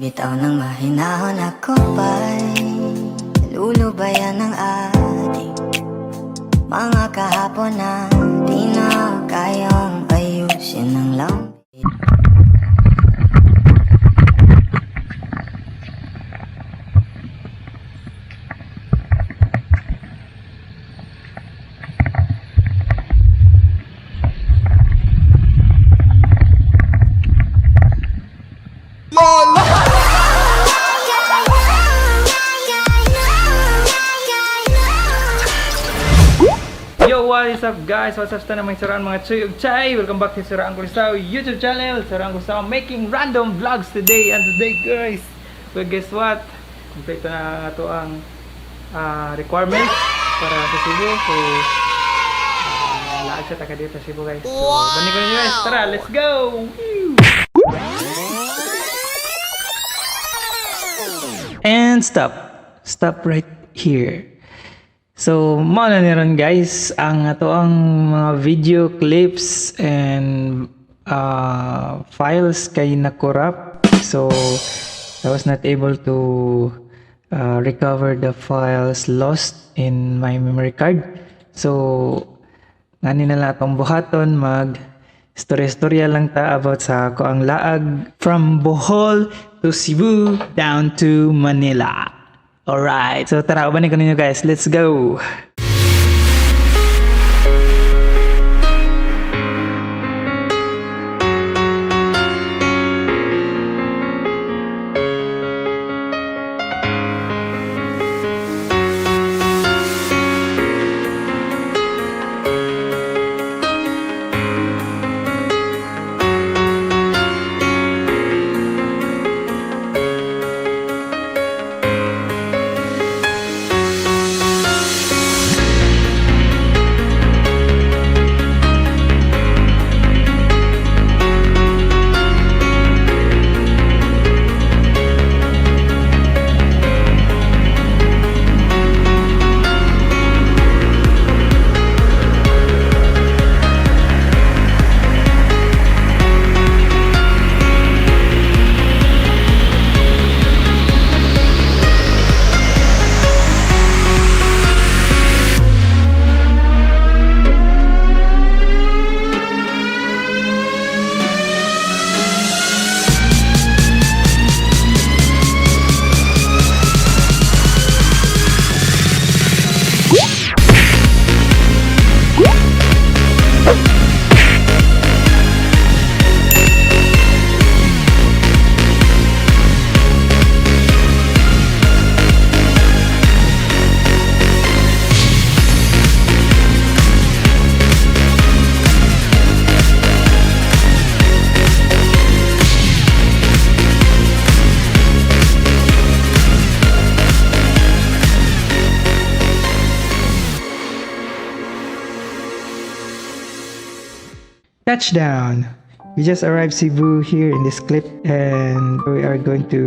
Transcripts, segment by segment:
Bitaw ng mahinahon, ako ba'y lulubayan ng ating mga kahapon na di na kayang ayusin ng lambi? Yo, what is up, guys? What's up sa mga saraan, mga chuy ug chay? Welcome back to Siraan Kulisaw YouTube channel. Siraan Kulisaw making random vlogs today, and today, guys, well, guess what? Kompleto na ato ang requirements para sa Cebu. So, laag sa taga dito sa Cebu, guys. So, balik ko ninyo, guys. Tara, let's go! Woo! And stop. Stop right here. So, mao na ni ron, guys, ang ato ang mga video clips and files kay na-corrupt. So, I was not able to recover the files lost in my memory card. So, ngani na lang atong buhaton, mag istorya-istorya lang ta about sa ako ang laag from Bohol to Cebu down to Manila. Alright, so tara, ubanin ko ninyo, guys. Let's go! Touchdown! We just arrived Cebu here in this clip, and we are going to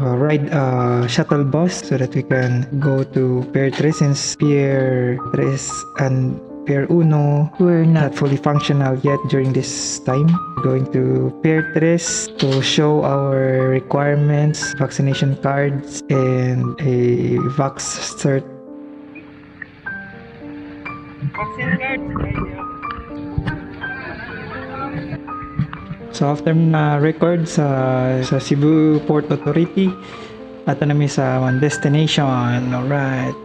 ride a shuttle bus so that we can go to Pier 3, since Pier 3 and Pier 1 were not fully functional yet during this time. Going to Pier 3 to show our requirements, vaccination cards, and a vax cert. Vaccine card. So after na record sa Cebu Port Authority, ato nami sa one destination. Alright.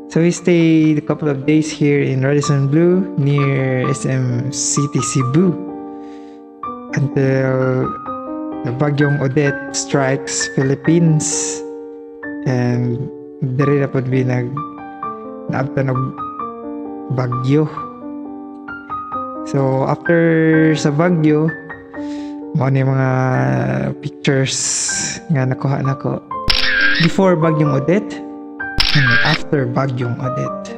So we stayed a couple of days here in Radisson Blu near SM City Cebu until the Bagyong Odette strikes Philippines, and diri na pud mi nag naabtan og bagyo. So after sa bagyo, mao ni mga pictures nga nakuha nako before Bagyong Odette and after Bagyong Odette.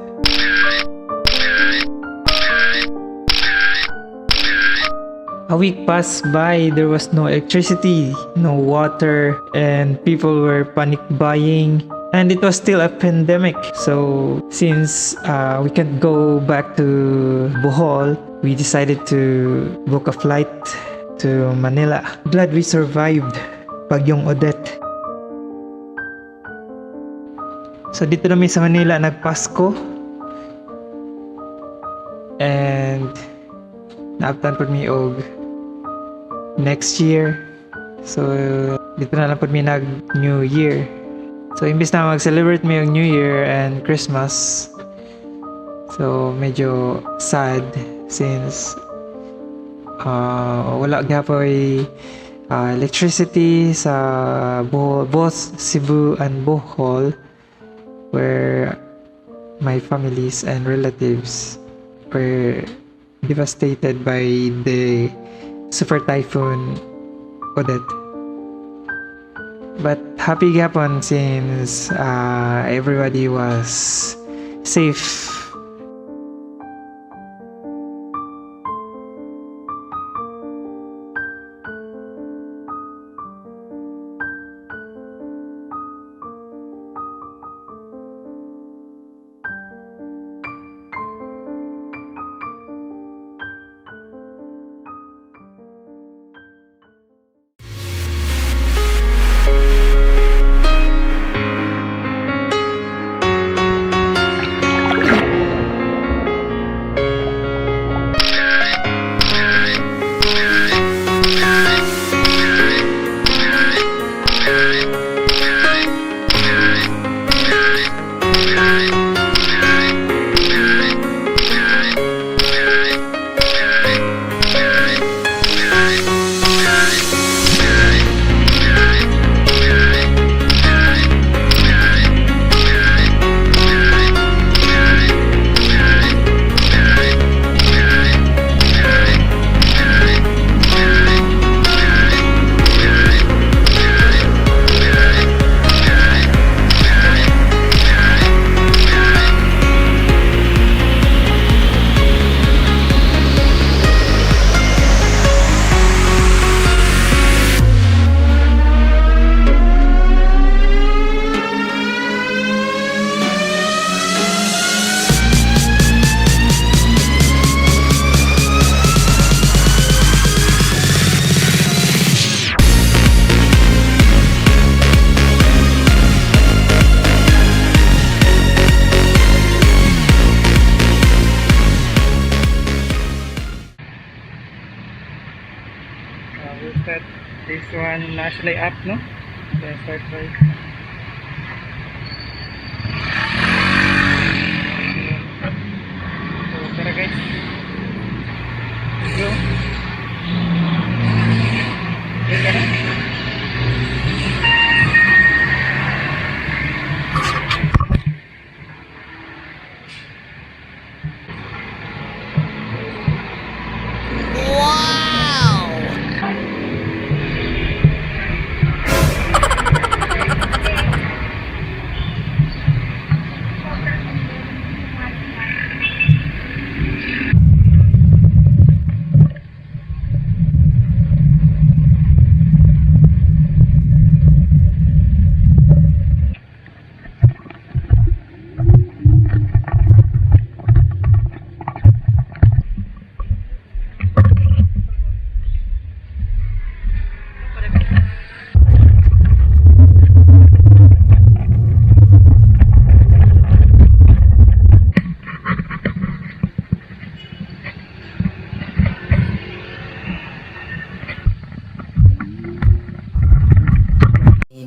A week passed by, there was no electricity, no water, and people were panic buying. And it was still a pandemic. So since we can't go back to Bohol, we decided to book a flight to Manila. Glad we survived Bagyong Odette. So dito namin sa Manila nagpasko. And naabtan pud mi og next year. So dito na lang pud mi nag New Year. So imbis na mag-celebrate mi og New Year and Christmas, so medyo sad since wala gyapoy electricity sa Bohol, both Cebu and Bohol, where my families and relatives were devastated by the super typhoon Odette. But happy gyapon since everybody was safe. We'll start this one nationally up, no? Then start by. So, tara guys. Let's go. Okay, tara.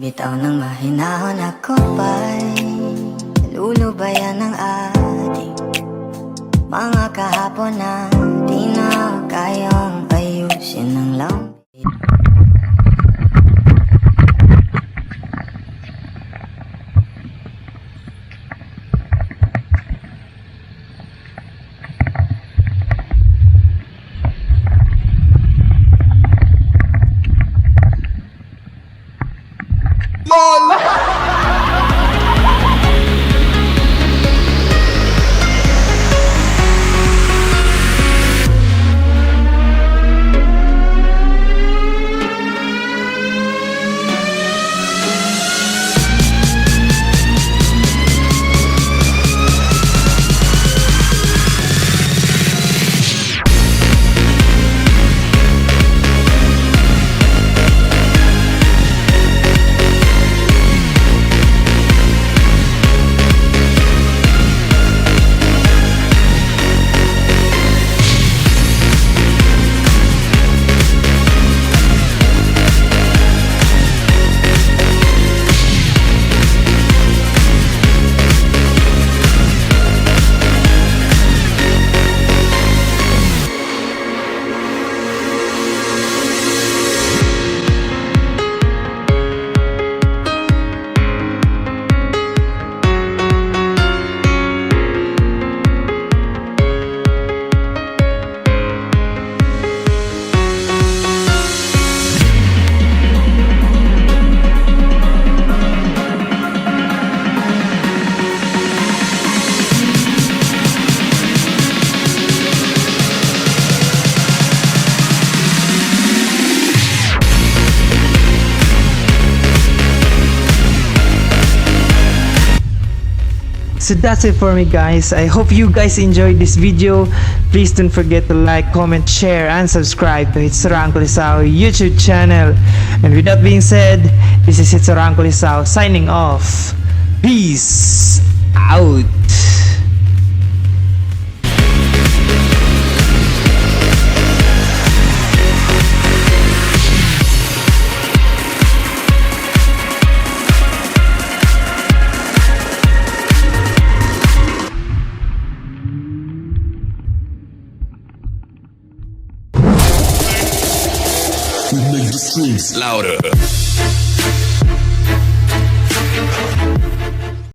Bibitaw ng mahinahon, ako ba'y lulubayan ng ating mga kahapon na di na kayang ayusin ng lambi? So that's it for me, guys. I hope you guys enjoyed this video. Please don't forget to like, comment, share, and subscribe to Hitsurang Kulisao YouTube channel. And with that being said, this is Hitsurang Kulisao signing off. Peace out. We make the streets louder.